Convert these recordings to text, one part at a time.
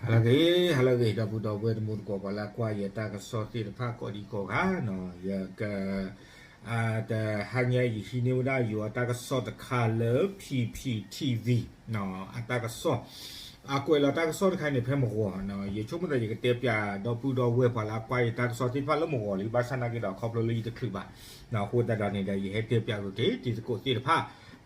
ဟါလၢအဂ့ၤ ဟါလၢအဂ့ၤ ဒီပုၢ်ဒီဝဲၢ်တံၤသကိး ပှၤလၢကွၢ်ယတၢ်ကစီၣ်သ့ၣ်တဖၣ်ကိးဒံကိးဂၤနီၤ, ယက တဟါညါအံၤ ယဟံးန့ၢ်ဝဲဒၣ်ယိၤအတၢ်ကစီၣ်တခါလၢ ဖံဖံထံဝံၤ အတၢ်ကစီၣ်, အကွဲးလီၤတၢ်ကစီၣ်တခါအံၤန့ၣ် ဖဲမုၢ်ဂီၤနီၤ, ယဆိကမိၣ်သး ယကတဲပၠးဒီပုၢ်ဒီဝဲၢ် ပှၤလၢကွၢ်ယတၢ်ကစီၣ်သ့ၣ်တဖၣ်လၢမုၢ်ဂီၤလံ, ဘၣ်ဆၣ်နာ်က့ဒီး ခီဖျိလၢယတချုးဘၣ်, အဃိသတးဒီးန့ၣ်ဒီး ယဟဲတဲပၠးက့ၤ တံၤသကိးသ့ၣ်တဖၣ်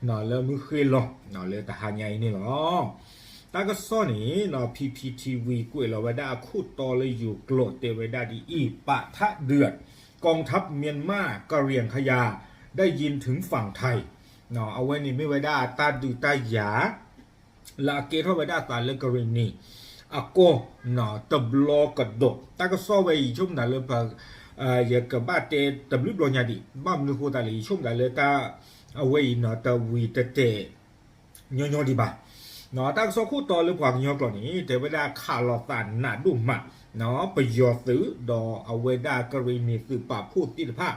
လၢမုၢ်ဃ့ၢ်လီၤ လၢတဟါညါအံၤန့ၣ်လီၤ. တၢ်ကစီၣ်န့ၣ် ဖံဖံထံဝံၤ ကွဲးလီၤဝဲဒၣ်အခိၣ်တီလၢယိၤကျိာ် တဲဝဲဒၣ်ဒ်အံၤ, ပာ်ထးဒုး กองทัพเมียนมาเกรียงขยา ได้ยินถึงฝั่งไทย အဝဲန့ၣ်မ့ၢ်ဝဲဒၣ်တၢ်ဒုးတၢ်ယၤ လၢအကဲထီၣ်ဝဲဒၣ်အသးလၢကရံၣ်နံၣ်အကီၢ် တဘျီကဒီး, တၢ်ကစီၣ်ဝဲအံၤ ယဆိကမိၣ်သးလၢ ယကဘၣ်တဲတဘျုးဘျီညါဒံး, ဘၣ်မနုၤအဃိသတးလဲၣ် ယဆိကမိၣ်သးလၢတၢ် အဝဲအံၤနီၤ တဝံၤတတဲာ် ညီညီဒံးဘၣ်. တၢ်ကစီၣ်ခိၣ်တီလၢပှၤကညီကျိာ်န့ၣ် တဲဝဲဒၣ်ခးလိာ်သးနးဒိၣ်မး, ပယီၤသုး ဒီးအဝဲဒၣ်ကရံၣ်နံၣ်သုးပာ်ဖှိၣ်သ့ၣ်တဖၣ်,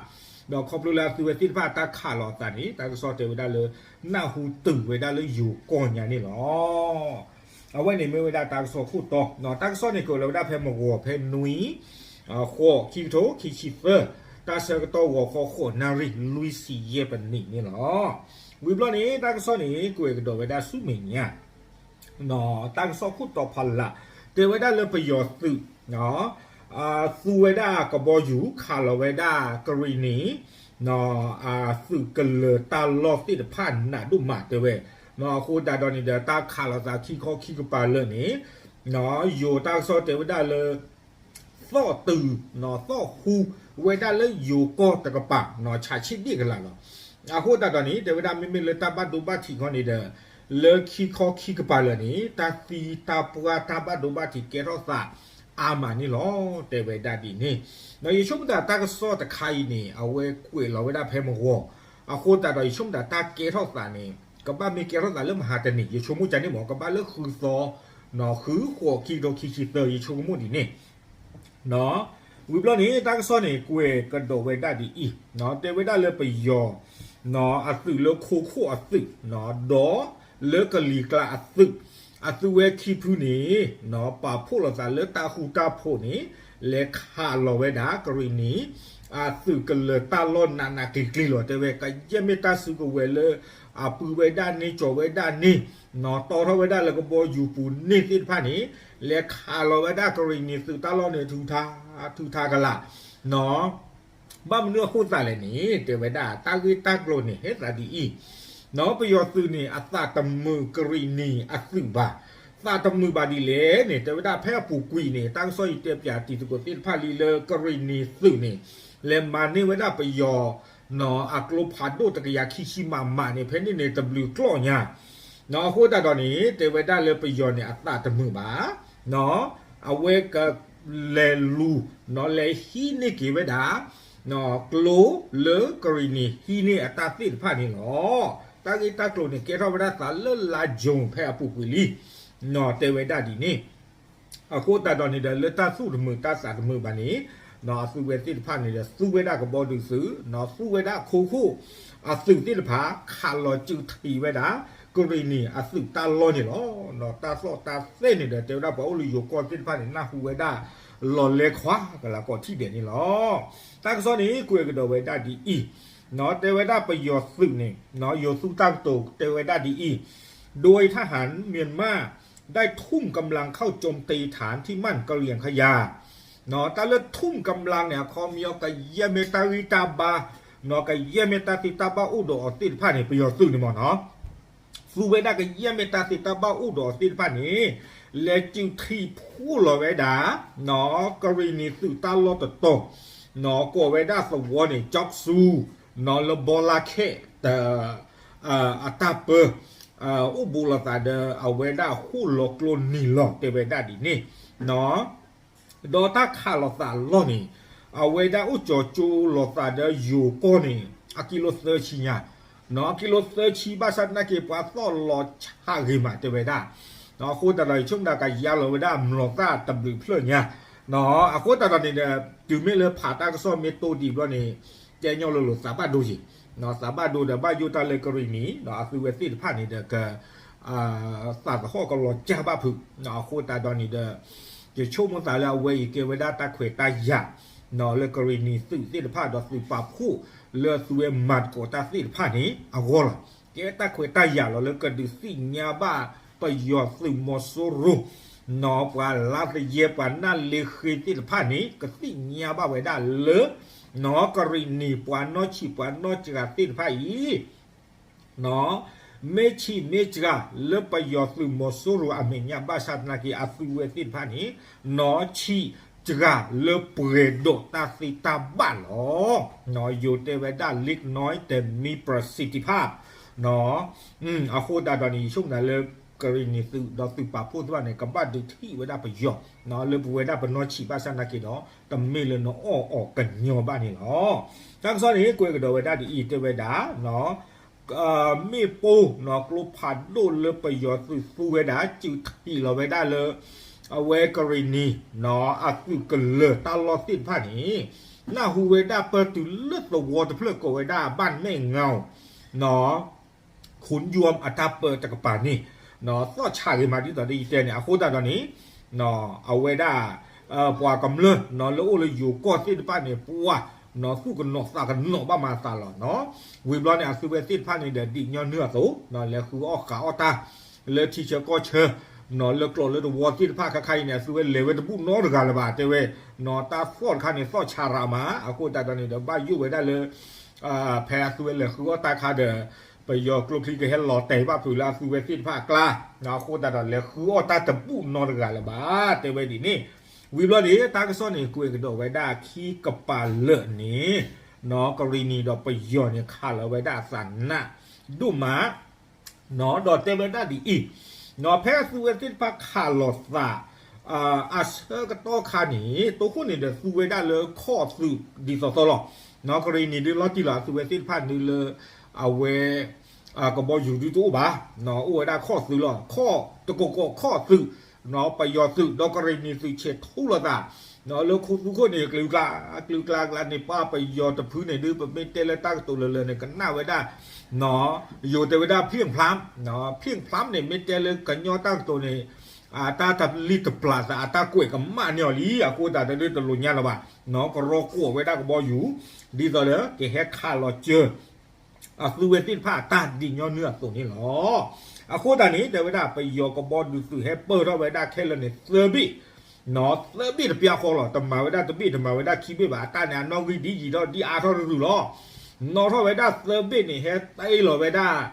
ဒီးခီဖျိလၢအသုဝဲသ့ၣ်တဖၣ်တၢ်ခးလိာ်အသးန့ၣ် တၢ်ကစီၣ်တဲဝဲဒၣ်လၢ နၢ်ဟူတုၤဝဲဒၣ်လၢယိၤကီၢ်ညါန့ၣ်လီၤ. အဝဲန့ၣ်မ့ၢ်ဝဲဒၣ်တၢ်ကစီၣ်ခိၣ်တီ, တၢ်ကစီၣ်န့ၣ် ကွဲးလီၤဝဲဒၣ်ဖဲမုၢ်ဂီၤဖဲနွံ ဃိး ခံကထိခံဆံသၢ, တၢ်ဆၢကတီၢ်ဂီၤခီ ဃိးနၣ်ရံၣ် လွံၢ်ဆံယဲၢ်ပနံးန့ၣ်လီၤ. ဝံၤဘျီန့ၣ် တၢ်ကစီၣ်န့ၣ် ကွဲးကဒီးဝဲဒၣ်ဆူမဲာ်ညါ, တၢ်ကစီၣ်ခိၣ်တီဖးလး တဲဝဲဒၣ်လၢပယီၤသုး သူဝဲဒၣ်ကဘီယူၤ ခးလီၤဝဲဒၣ်ကရံၣ်နံၣ် သုးကလၢၤတၢ်လီၢ်သ့ၣ်တဖၣ်နးဒိၣ်မးတဲဝဲ, အဃိသတးဒီးန့ၣ်ဒီး တၢ်ခးလိာ်သးခံခီခံကပၤလၢာ်န့ၣ် ယိၤတၢ်ကစီၣ်တဲဝဲဒၣ်လၢ သီၣ်တုၤ သီၣ်ဟူဝဲဒၣ်လၢယိၤကီၢ်တကပၤ ဆးဆ့ၣ်ဒ့ၣ်ကလာ်လီၤ. အဃိသတးဒီးန့ၣ် တဲဝဲဒၣ်မ့မ့ၢ်လၢတၢ်ဘၣ်ဒိဘၣ်ထံးခီန့ၣ်ဒီး လၢခံခီခံကပၤလၢာ်န့ၣ် တၢ်သံတၢ်ပှၢ်တၢ်ဘၣ်ဒိဘၣ်ထံးကဲထီၣ်သးအါမးန့ၣ်လီၤ တဲဝဲဒၣ်ဒ်န့ၣ်. ဒီးယဆိကမိၣ်သးတၢ်ကစီၣ်တခါအံၤန့ၣ် အဝဲကွဲးလီၤဝဲဒၣ်ဖဲမုၢ်ဂီၤ, အဃိသတးဒီးယဆိကမိၣ်သးတၢ်ကဲထီၣ်သးန့ၣ် ကဘၣ်မ့ၢ်ကဲထီၣ်သးလၢမဟါတနံၤ ယဆိကမိၣ်ကန့ၣ်မ့ၢ် ကဘၣ်လၢဃုသီ ဃု ဃိး ခံကထိခံဆံသၢ ယဆိကမိၣ်ဒ်န့ၣ် ဝံၤဘျီန့ၣ် တၢ်ကစီၣ်န့ၣ် ကွဲးကဒီးဝဲဒၣ်ဒ်အံၤ, တဲဝဲဒၣ်လၢပယီၤ အသုးလၢခိခိၣ်အသုး ဒီးလၢကလံၤကျါအသုး, အသုးဝဲခံဖုန့ၣ် ပာ်ဖှိၣ်လိာ်သးလၢတၢ်ဃူတၢ်ဖိးန့ၣ် လဲၤခးလီၤဝဲဒၣ်ကရံၣ်နံၣ် အသုးကလၢၤတၢ်လီၢ်နးနးကျံၤကျံၤလီၤ တဲဝဲ ကယဲၢ်မ့ၢ်တၢ်စုကဝဲၤလၢ အပုၢ်ဝဲဒၣ်န့ၣ် ကၠီၤဝဲဒၣ်န့ၣ် တီထီၣ်ဝဲဒၣ်လၢကဘီယူၤပူၤန့ၣ်သ့ၣ်တဖၣ်န့ၣ် လဲၤခးလီၤဝဲဒၣ်ကရံၣ်နံၣ်သုးတၢ်လီၢ်န့ၣ် ထုးထါ ထုးထါကလာ် ဘၣ်မနုၤအဃိသတးလဲၣ်န့ၣ် တဲဝဲဒၣ်တၢ်ဂ့ၢ်တၢ်ကျိၤန့ၣ် ဟဲသးဒ်အံၤ, ပယီၤသုးန့ၣ် အသးတမုာ်ကရံၣ်နံၣ်အသုးဘၣ်. သးတမုာ်ဘၣ်ဒ်လဲၣ်န့ၣ် တဲဝဲဒၣ်ဖဲအပူၤကွံာ်န့ၣ် တၢ်ကစီၣ်အံၤတဲပၠးတံၤသကိးသ့ၣ်တဖၣ်လံလၢကရံၣ်နံၣ်သုးန့ၣ် လဲၤမၤန့ၢ်ဝဲဒၣ်ပယီၤ အကျိဖးဒိၣ်တကယၤခံဆံမးမးန့ၣ် ဖဲန့ၣ်န့ၣ်တဘျုးကျီၢ်ညါ အဃိသတးဒီးန့ၣ် တဲဝဲဒၣ်လၢပယီၤန့ၣ် အသးတမုာ်ဘၣ်. အဝဲကလဲၤလူၤ လဲၤဟံးန့ၢ်က့ၤဝဲဒၣ် ကျိလၢကရံၣ်နံၣ်ဟံးန့ၢ်အတၢ်သ့ၣ်တဖၣ်န့ၣ်လီၤ. တၢ်ဂ့ၢ်တၢ်ကျိၤန့ၣ် ကဲထီၣ်ဝဲဒၣ်သးလၢလါယူၤဖဲအပူၤကွံာ်လံ တဲဝဲဒၣ်ဒ်န့ၣ်. အဃိသတးဒီးန့ၣ်ဒီး လၢတၢ်သူၣ်တမုာ်တၢ်သးတမုာ်ဘၣ်န့ၣ် အသုးဝဲသ့ၣ်တဖၣ်န့ၣ်ဒီး သူဝဲဒၣ်ကဘီဒုးသုး သူဝဲဒၣ်ခိခိၣ်အသုးသ့ၣ်တဖၣ် ခးလီၤစုးထံးဝဲဒၣ် ကရံၣ်နံၣ်အသုးတၢ်လီၢ်န့ၣ်လီၤ. တၢ်သီၣ်တၢ်သဲန့ၣ်ဒီး တဲဝဲဒၣ်ပှၤအိၣ်လၢယိၤကီၢ်သ့ၣ်တဖၣ်န့ၣ် နၢ်ဟူဝဲဒၣ်လီၤလဲခွါကလးကီၢ်ထံၣ်ဒဲးန့ၣ်လီၤ. တၢ်ကစီၣ်န့ၣ် ကွဲးကဒီးဝဲဒၣ်ဒ်အံၤ, တဲဝဲဒၣ်ပယီၤသုးန့ၣ် ယိၤသူတၢ်ကတိၤတဲဝဲဒၣ်ဒ်အံၤ, โดยทหารเมียนมาได้ทุ่มกำลังเข้าโจมตีฐานที่มั่นกะเหรี่ยงขยา တၢ်လၢ ทุ่มกำลัง န့ၣ် အခီပညီ ကယဲၢ်မ့ၢ်တၢ်ဂံၢ်တၢ်ဘါ, ကယဲၢ်မ့ၢ်တၢ်သ့တၢ်ဘၣ်အိၣ်ဒီးအီၤသ့ၣ်တဖၣ်န့ၣ် ပယီၤသုးန့ၣ်မ့ၢ်နီၤ သူဝဲဒၣ်ကယဲၢ်မ့ၢ်တၢ်သ့တၢ်ဘၣ်အိၣ်ဒီးအီၤသ့ၣ်တဖၣ်န့ၣ် လဲၤစုးထံးဖှိၣ်လီၤဝဲဒၣ် ကရံၣ်နံၣ်သုးတၢ်လီၢ်တတီၤ, ကိးဝဲဒၣ်သဝီန့ၣ် ကၠီကဆူ လၢဘီလါခဲး အတၢ်ပၢ အိၣ်ဘူးလိာ်သးဒီး အဝဲဒၣ်ဃိၣ်လီၤကျိနံၤလီၤ တဲဝဲဒၣ်ဒ်န့ၣ်, ဒီးတၢ်ခးလိာ်သးအလီၢ်န့ၣ် အဝဲဒၣ်အိၣ်ကၠီၤကၠိလိာ်သးဒီးယိၤကီၢ်န့ၣ် အကံလိသၢဆံညါ, အကံလိသၢဆံ ဘၣ်ဆၣ်သနာ်က့ ပှၤသီၣ်လီၤဆးဂ့ၤမး တဲဝဲဒၣ်, အဃိသတးဒီး ယဆိကမိၣ်ကယါလီၤဝဲဒၣ်မျိာ်သၣ်တဘျုးဖျၢၣ်ညါ, အဃိသတးဒီးန့ၣ်ဒီး တုၤမ့ၢ်လၢဖးတၢ်ကစီၣ်မ့ၢ်တိၢ်ဒံးဘျီန့ၣ် တဲညီလိၤလိၤသးဘၣ်ဒိက့ၤ, သးဘၣ်ဒိဒီးဘၣ်ယိၣ်တၢ်လၢကရံၣ်နံၣ် ဒီးအသုဝဲသ့ၣ်တဖၣ်န့ၣ်ဒီး က သးသဟီၣ်ကလီၤကၢ်ဘၣ်ဖုး, အဃိသတးဒီးန့ၣ်ဒီး ယဆိကမိၣ်သးလၢအဝဲအံၤကဲဝဲဒၣ်တၢ်ခွဲးတၢ်ယာ် လၢကရံၣ်နံၤသုးသ့ၣ်တဖၣ်ဒီးသုးပာ်ဖှိၣ်လၢအသုဝဲမၤသကိးတၢ်သ့ၣ်တဖၣ်န့ၣ်အဂီၢ်လီၤ. ကဲတၢ်ခွဲးတၢ်ယာ်လီၤလၢကဒုးသ့ၣ်ညါဘၣ်ပယီၤသုးမီၤစိရိၤ ပှၤလါသယဲပှၤနၢ်လ့ဃ့သ့ၣ်တဖၣ်န့ၣ် ကသ့ၣ်ညါဘၣ်ဝဲဒၣ်လၢ ကရံၣ်နံၤပှၤနီၢ်ဆံးပှၤနီၢ်စှၤသ့ၣ်တဖၣ်အံၤ မ့ၢ်ဆံးမ့ၢ်စှၤလၢပယီၤသုးမီၤစိရိၤအမဲာ်ညါဘၣ်ဆၣ်သနာ်က့ အသုဝဲသ့ၣ်တဖၣ်န့ၣ် နီၢ်ဆံးစှၤလၢပှဲၤဒီးတၢ်သ့တၢ်ဘၣ်လီၤ. ယိၤတဲဝဲဒၣ် လ့ကနိတမံပရစံးတံဖၣ် အဃိသတးဒီးန့ၣ် ယဆိကမိၣ်သးလၢ ကရံၣ်နံၤသုးဒီးသုးပာ်ဖှိၣ်သ့ၣ်တဖၣ်န့ၣ် ကဘၣ်ဒုးထံၣ်ဝဲဒၣ်ပယီၤ လၢပဝဲဒၣ်ပနီၢ်ဆံးဘၣ်ဆၣ်သနာ်က့ဒီး တမ့ၢ်လၢနအီၣ်အီၤကညီဘၣ်န့ၣ်လီၤ. တၢ်ကစီၣ်န့ၣ် ကွဲးကဒီးဝဲဒၣ်ဒ်အံၤ တဲဝဲဒၣ် မ့ၣ်ပိၢ် ကျိဖးဒိၣ်လၢပယီၤသုးသူဝဲဒၣ် စုးထံးလီၤဝဲဒၣ်လၢ အဝဲကရံၣ်နံၤ အသုးကလၢၤတၢ်လီၢ်သ့ၣ်တဖၣ်န့ၣ် နၢ်ဟူဝဲဒၣ်ပၢၢ်တုၤလၢသဝီတဖျၢၣ်ကိးဝဲဒၣ် ဘၣ်မဲၣ်ငါအီၤ ခိၣ်ယွမ်အတၢ်ပၢတကပၤန့ၣ် သီၣ်ဆးဂ့ၤမးဒ်သိးဒီးယတဲန့ၣ် အဃိသတးဒီးန့ၣ် အဝဲဒၣ် ပှၤကမျၢၢ် လၢအိၣ်လၢယိၤကီၢ်သ့ၣ်တဖၣ်န့ၣ် ပှၤ သူၣ်ကနိးသးကနိးဘၣ်မၤသးလီၤ. ဝံၤဘျီန့ၣ် အသုဝဲသ့ၣ်တဖၣ်န့ၣ်ဒီး ဒ်ညီနုၢ်အသိး လဲၤဃုအီၣ်ဃးအီၣ်တၢ် လၢထံဆၢကီၢ်ဆၢ လၢကျိးလၢတဝီသ့ၣ်တဖၣ်ခါခါအံၤန့ၣ် အသုဝဲလဲၤဝဲတဘူၣ်နီတဂၤလၢၤဘၣ် တဲဝဲ တၢ်သီၣ်တခါန့ၣ် သီၣ်ဆးရးမး အဃိသတးဒီးန့ၣ်ဒီး ဘၣ်ယိၣ်ဝဲဒၣ်လၢ ဖဲအသုဝဲလဲၤဃုအီၣ်တၢ်ခါဒီး ပယီၤကျိချံကဟဲလီၤတဲာ်ဘၣ်ဖုးလၢအသုဝဲသ့ၣ်တဖၣ်အကျါ အဃိသတးဒီးလဲၤဃုအီၣ်တၢ်တဘူၣ်နီတဂၤလၢၤဘၣ် တဲဝဲဒ်န့ၣ် ဝံၤဘျီန့ၣ် တၢ်ကစီၣ်န့ၣ် ကွဲးကဒီးဝဲဒၣ်ခံကပၤလၢာ်န့ၣ် ကရံၣ်နံၤဒီးပယီၤန့ၣ် ခးလီၤဝဲဒၣ်အသးနးဒိၣ်မး ဒီးတဲဝဲဒၣ်ဒ်အံၤ ဖဲအသုဝဲသ့ၣ်တဖၣ်ခးလီၤသး အဆၢကတီၢ်ခါန့ၣ် တိခိၣ်န့ၣ်ဒီးသူဝဲဒၣ်လၢခီၣ်သုးဒ်သိးသိးလီၤ. ကရံၣ်နံၤဒုးလီၤတံၢ်လီၤ အသုဝဲသ့ၣ်တဖၣ်ဒုးလၢ အဝဲ ကဘီယူၤဒုးတအိၣ်ဘၣ် အိၣ်ဝဲဒၣ်ခီၣ်သုးလီၤ. ခီၣ်တကီၢ်ကီၢ်ခီၣ်သုး ပယီၤသုး ဒီးကရံၣ်နံၤသုးဆဲးထူလီၤသး လၢခိသူခိၣ်န့ၣ် ကလုာ်ကျါ ကလုာ်ကျါကျါန့ၣ် ပှၤပယီၤတဖုန့ၣ်ဒုး ပမ့ၢ်တဲလၢတၢ်ကတိၤလၢလၢန့ၣ် ကနၣ်ဝဲဒၣ် ယိၤတဲဝဲဒၣ် ဖံၣ်ဖျါ ဖံၣ်ဖျါန့ၣ် မ့ၢ်တဲလၢကညီတၢ်ကတိၤန့ၣ် အတၢ်တလံၣ်တပျၢ်သး အတၢ်ကွဲးကမၣ်န့ၢ်အီၤလံ အဃိသတးဒီးတလိၣ်ညါလၢၤဘၣ် ကရီကိးဝဲဒၣ်ကဘီယူၤ ဒ်သိးဒီးကဟဲခးလီၤစၢၤ အသုဝဲသ့ၣ်တဖၣ်အတၢ်ဒ်ညီနုၢ်အသိးန့ၣ်လီၤ. အဃိသတးန့ၣ် တဲဝဲဒၣ် ပယီၤကဘီဒုးသုးဟဲပၢၢ်ထီၣ်ဝဲဒၣ်ခဲလၢာ်န့ၣ် သၢဘ့ၣ် သၢဘ့ၣ်တပျၢ်ဃီလီၤ. တမၤဝဲဒၣ်တဘ့ၣ် တမၤဝဲဒၣ်ခံဘ့ၣ်ဘၣ်. အတၢ်န့ၣ် အနီၣ်ဂံၢ်ဒ်ယံာ်ထီၣ်ဒ်အါထီၣ်တရုၤလီၤ. နီၣ်ထီၣ်ဝဲဒၣ်သၢဘ့ၣ်န့ၣ် ဟဲတ့ၢ်လီၤဝဲဒၣ်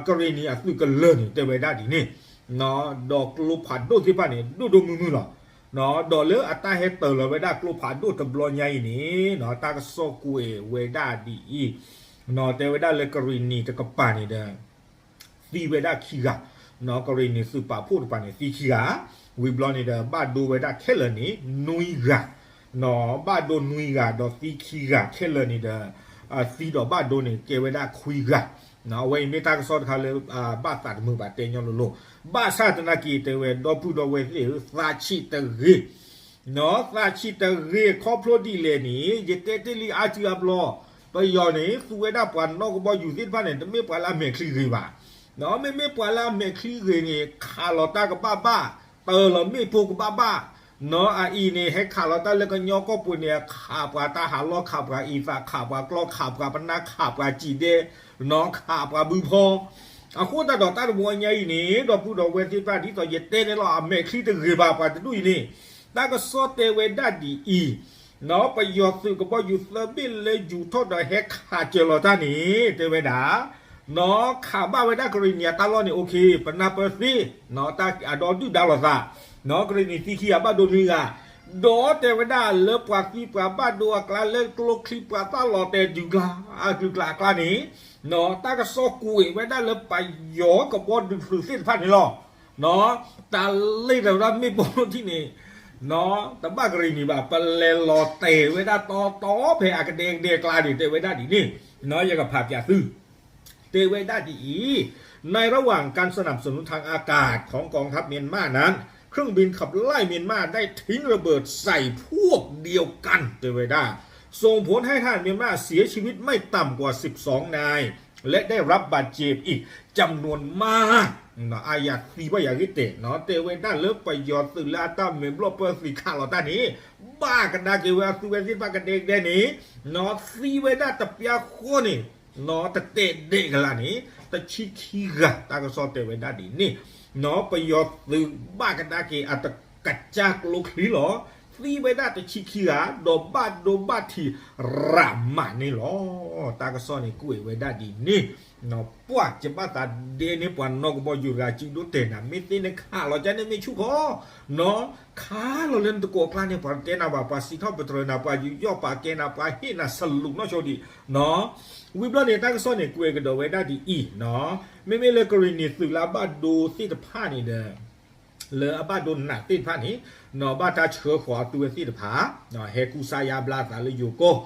ကရံၣ်နံၤအသုးကလၢာ်န့ၣ် တဲဝဲဒၣ်ဒ်န့ၣ် ဒီးကျိဖးဒိၣ်သ့ၣ်တဖၣ်န့ၣ် ဒိၣ်ဒိၣ်မုၢ်မုၢ်လီၤ. ဒီးလၢအတၢ်ဟဲတ့ၢ်လီၤဝဲဒၣ်ကျိဖးဒိၣ်တဘျီညါအံၤန့ၣ် တၢ်ကစီၣ်ကွဲးဝဲဒၣ်ဒ်အံၤ တဲဝဲဒၣ်လၢကရံၣ်နံၤတကပၤန့ၣ်ဒီး သံဝဲဒၣ်ခံဂၤ, ကရံၣ်နံၤသုးပာ်ဖှိၣ်တကပၤန့ၣ် သံခံဂၤ, ဝံၤဘျီန့ၣ်ဒီး ဘၣ်ဒိဝဲဒၣ်ခဲလၢာ်န့ၣ် နွံဂၤ, ဘၣ်ဒိနွံဂၤ ဒီးသံခံဂၤခဲလၢာ်န့ၣ်ဒီး သံဒီးဘၣ်ဒိန့ၣ် ကဲဝဲဒၣ်ခွံဂၤ, အဝဲအံၤမ့ၢ်တၢ်ကစီၣ်တခါလၢ ဘၣ်သးတမုာ်ဘၣ်တဲညီလိၤလိၤ, ဘၣ်ဆၣ်သနာ်က့ တဲဝဲဒီပုၢ်ဒီဝဲၢ်သ့ၣ်ဧၢ, သးဆံးတဂ့ၤ သးဆံးတဂ့ၤ ခီဖျိဒ်လဲၣ်န့ၣ် ယတဲတ့ၢ်လံအါစုအါဘျီ, ပယီၤန့ၣ် သူဝဲဒၣ်ပှၤနီၣ်ကဘီယူၤသ့ၣ်တဖၣ်န့ၣ် တမ့ၢ်ပှၤလၢအမဲာ်ချံဂ့ၤဘၣ်, မ့မ့ၢ်ပှၤလၢအမဲာ်ချံဂ့ၤန့ၣ် ခးလီၤတၢ်ကဘၣ်ဘၣ်, တ့ၢ်လီၤမ့ၣ်ပိၢ်ကဘၣ်ဘၣ်, အအံၤန့ၣ် ဟဲခးလီၤတၢ်လၢကညီကီၢ်ပူၤန့ၣ် ခးပှၤတၢ်ဟးလီၢ် ခးပှၤအံသး ခးပှၤကျီ ခးပှၤပနၢ် ခးပှၤစံာ်ဒဲ ခးပှၤဘုဖီ အဃိသတးဒီးတၢ်တဘျီညါအံၤန့ၣ် ဒီပုၢ်ဒီဝဲၢ်သ့ၣ်တဖၣ် ဒ်သိးယတဲန့ၣ်လီၤ အမဲာ်ချံတဂ့ၤဘၣ် ပှၤတဒူၣ်အံၤန့ၣ်, တၢ်ကစီၣ်တဲဝဲဒၣ်ဒ်အံၤ, ပယီၤသုးကဘီယူၤသၢဘ့ၣ်လၢယူၤထီၣ်ဒီးဟဲခးစၢၤလီၤတၢ်န့ၣ် တဲဝဲဒၣ်, နီၢ်ခးဘၣ်ဝဲဒၣ်ကရံၣ်နံၤအတၢ်လီၢ်န့ၣ် အိၣ်ခ့ ပနၢ်ပၢၢ်သ့, တၢ်အဒီဒုၣ်ဒါလိာ်သး, ကရံၣ်နံၤသံခံဂၤဘၣ်ဒိနွံဂၤ, ဒီးတဲဝဲဒၣ်လၢပှၤသံပှၤဘၣ်ဒိအကျါ လၢကျိချံပှၤသၣ်လီၤတဲာ်ဒုးကျါ အကလုာ်ကျါအကျါန့ၣ် တၢ်ကစီၣ်ကွဲးဝဲဒၣ်လၢပယီၤကဘီဒုးသုးသ့ၣ်တဖၣ်န့ၣ်လီၤ. တၢ်လ့ၣ်တဝဲဒၣ်မ့ၣ်ပိၢ်ထံၣ်န့ၣ်, တဘၣ်ကရံၣ်နံၤဘၣ် ပလဲၤလီၤတဲာ်ဝဲဒၣ်တီတီဖဲအကဒဲကဒဲအကျါန့ၣ် တဲဝဲဒၣ်ဒ်န့ၣ်, ယကဖးပၠးသု တဲဝဲဒၣ်ဒ်အံၤ, ในระหว่างการสนับสนุนทางอากาศของกองทัพเมียนมานั้น เครื่องบินขับไล่เมียนมาได้ทิ้งระเบิดใส่พวกเดียวกัน တဲဝဲဒၣ်, ส่งผลให้ทหารเมียนมาเสียชีวิตไม่ต่ำกว่าสิบสองนาย และได้รับบาดเจ็บอีกจำนวนมาก အါယၤသံဘၣ်ယၤဂ့ၤတဲာ်နီၤ တဲဝဲဒၣ်လၢပယီၤသုးလၢအတၢ်မဲာ်ဘျီၣ်ပၢၢ်သံခးလီၤတၢ်န့ၣ် ဘၣ်ကဒါက့ၤဝဲအသုးဝဲသ့ၣ်တဖၣ်ကဒဲကဒဲန့ၣ် နီၤ သံဝဲဒၣ်တပျၢ်ဃီန့ၣ် နီၤ တတဲာ်ဒဲးကလးန့ၣ် တဆံခံဂၤ တၢ်ကစီၣ်တဲဝဲဒၣ်ဒ်န့ၣ် နီၤ ပယီၤသုးဘၣ်ကဒါက့ၤအတကစၢ်ကျိချံလီၤ သံဝဲဒၣ်တဆံခံဂၤ ဒီးဘၣ်ဒိဘၣ်ထံးရးမးန့ၣ်လီၤ. တၢ်ကစီၣ်န့ၣ်ကွဲးဝဲဒၣ်ဒ်န့ၣ် ပှၢ်ကဘၣ်သးဒဲန့ၢ်ပှၤနီၢ်ကဘီယူၤတဂၤ စုဒိၣ်တဲာ်နၤ မ့ၢ်သ့ၣ်နခးလီၤကန့ၣ်မ့ၢ်ဆူၣ်ခီ နီၤ ခးလီၤလၢနတကိးအကျါန့ၣ် ပှၤတတဲနၤဘၣ် ပှၤစံးထီၣ်ပတြၢၤနၤ ပှၤယူးယီၣ်ပာ်ကဲနၤ ပှၤဟ့ၣ်နၤစလူးနီၢ်ဆိဒံး နီၤ ဝံၤဘျီန့ၣ် တၢ်ကစီၣ်န့ၣ်ကွဲးကဒီးဝဲဒၣ်ဒ်အံၤ နီၤ မ့မ့ၢ်လၢကရ့ၣ်နံၤသုးလၢအဘၣ်ဒိသ့ၣ်တဖၣ်န့ၣ်ဒီး လၢအဘၣ်ဒိနးသ့ၣ်တဖၣ်န့ၣ် နီၤ ဘၣ်တၢ်ဆှၢဃီၤအသုးဝဲသ့ၣ်တဖၣ် ဟဲကူစါယါဘျါသးလၢယိၤကီၢ်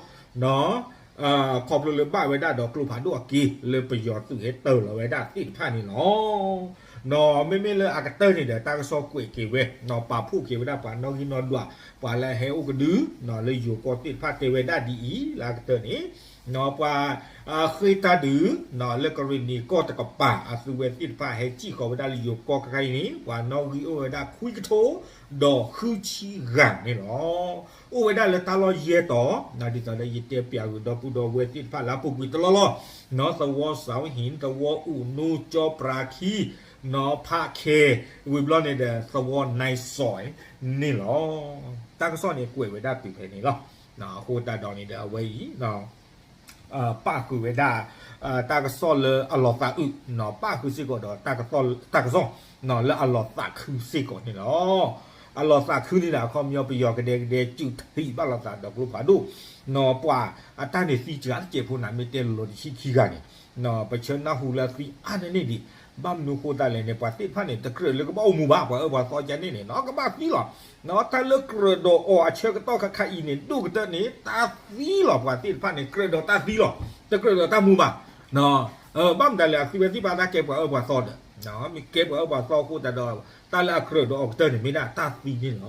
နီၤ ခီဖျိလၢဘၣ်ဝဲဒၣ်ဒီးကျိဖးဒိၣ်အက့ လၢပယီၤသုးဟဲတၢၤလီၤဝဲဒၣ်သ့ၣ်တဖၣ်န့ၣ်လီၤ. နီၤ မ့မ့ၢ်လၢအကတၢၢ်န့ၣ်ဒီး တၢ်ကစီၣ်ကွဲးက့ၤဝဲ နီၤ ပာ်ဖှိၣ်က့ၤဝဲဒၣ်ပှၤနီၣ်ဂံၢ်နီၣ်ဒွး ပှၤလၢအဟဲအိၣ်ကဒု နီၤ လၢယိၤကီၢ်သ့ၣ်တဖၣ်တဲဝဲဒၣ်ဒ်အံၤ လၢအကတၢၢ်န့ၣ် နီၤ ပှၤ ဃ့ၢ်တၢ်ဒုး နီၤ လၢကရ့ၣ်နံၤကီၢ်တကပၤ အသုးဝဲသ့ၣ်တဖၣ်ဟဲစံၣ်ဃီၤဝဲဒၣ်လၢယိၤကီၢ်ခဲအံၤန့ၣ် ပှၤနီၣ်ဂံၢ်အိၣ်ဝဲဒၣ်ခွံကထိ ဒီးဃုဆံဂၤန့ၣ်လီၤ. အိၣ်ဝဲဒၣ်လၢတၢ်လီၢ်ယဲၢ်တီၤ နီၤ ဒ်သိးလၢယတဲပျးဂုာ်ဒီပုၢ်ဒီဝဲၢ်သ့ၣ်တဖၣ်လၢအပူၤကွံာ်တလီၢ်လီၢ် နီၤ သဝီစၢဝ်ဟံၣ် သဝီအူးနူ ကၠီပြၤခံ နီၤ ဖးခဲ ဝံၤဘျီန့ၣ်ဒီး သဝီနၢ်စီၣ်န့ၣ်လီၤ. တၢ်ကစီၣ်န့ၣ်ကွဲးဝဲဒၣ်တုၤဖဲန့ၣ်လီၤ. အဃိသတးဒီးန့ၣ်ဒီးအဝဲအံၤ ပၣ်ဃုာ်ဝဲဒၣ် တၢ်ကစီၣ်လၢအလီၤသးအုး ပၣ်ဃုာ်စ့ၢ်ကီးဒီး တၢ်ကစီၣ် လၢအလီၤသးခုစ့ၢ်ကီးန့ၣ်လီၤ. အလီၤသးခုန့ၣ်ဒီး အခီပညီပယီၤကဒဲကဒဲ စုးထံးဘၣ်လိာ်သးဒီးကျိဖးဒိၣ် နီၤ ပှၤအတၢ်န့ၣ်သံစှၤတစဲးဖိနၤ မ့ၢ်တဲလီၤတဆံခံဂၤန့ၣ် ပဆၢနၢ်ဟူလၢအသံအါန့ၢ်န့ၣ်ဒံး ဘၣ်မနုၤဃိသတးလဲၣ်န့ၣ် ပှၤသ့ၣ်တဖၣ်န့ၣ် တကြၢးလၢကဘၣ်အိၣ်မူဘၣ် ပှၤအၢပှၤသီကန့ၣ်န့ၣ် နီၤ ကဘၣ်သံလီၤ. တၢ်လၢကြၢးဒီးအီၤအဆၢကတီၢ်ခါခါအံၤန့ၣ် ဒိၣ်ကတၢၢ်န့ၣ် တၢ်သံလီၤ ပှၤသ့ၣ်တဖၣ်န့ၣ် ကြၢးဒီးတၢ်သံလီၤ. တကြၢးဒီးတၢ်မူဘၣ်. ဘၣ်မတၤလဲၣ် အသုးဝဲသ့ၣ်တဖၣ်တၢ်ကဲပှၤအၢပှၤသီဒီး မ့ၢ်ကဲပှၤအၢပှၤသီအဃိသတးဒီး တၢ်လၢအကြၢးဒီးအီၤကတၢၢ်န့ၣ် မ့ၢ်ဒၣ်တၢ်သံန့ၣ်လီ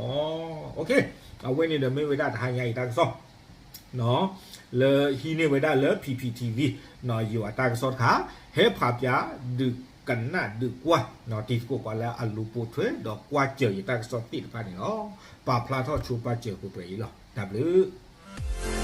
ၤ. အဝဲန့ၣ်ဒီးမ့ၢ်ဝဲဒၣ်တဟါညါအံၤတၢ်ကစီၣ် လၢဟံးန့ၢ်ဝဲဒၣ်လၢ P P T V ယိၤအတၢ်ကစီၣ်တခါ ဟဲဖးပၠးဒုးကနၣ်ဒုးကွၢ် တံၤသကိးပှၤလၢအလူၤပိာ်ထွဲ ဒီးကွၢ်စၢၤယတၢ်ကစီၣ်သ့ၣ်တဖၣ်န့ၣ်လီၤ. ပာ်ဖျါထီၣ်ဆိပာ်စၢၤပှဲၤပှဲၤအံၤလီၤ. တၢ်ဘျုး